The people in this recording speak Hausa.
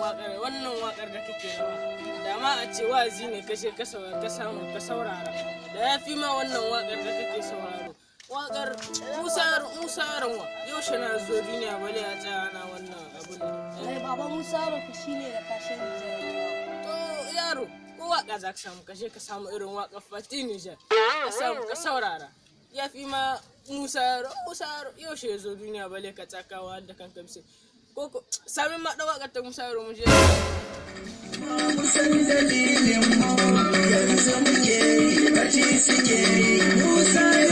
Waƙar, wannan waƙar da kake rawa, da ma a ce wa'azi ne kashe ka ka samu ka saurara, da ya fi ma wannan waƙar da kake sauraro. Waƙar Musa Yaro, Musa Yaron wa? Yaushe na zo duniya bale a tsaya ana wannan abun nan? Ai baba, Musa Yaro fa shine da kashin Nijar. To yaro, ko waƙa za ka samu, kashe ka samu irin waƙar Fati Nijar ka samu ka saurara, ya fi ma Musa Yaro. Musa Yaro yaushe ya zo duniya bale ka tsakawa da kanka bisa ko ko sami ma ɗan waƙar ta Musa Yaro mu je. Musan dalilin mu yanzu muke yi, barci suke yi, Musa.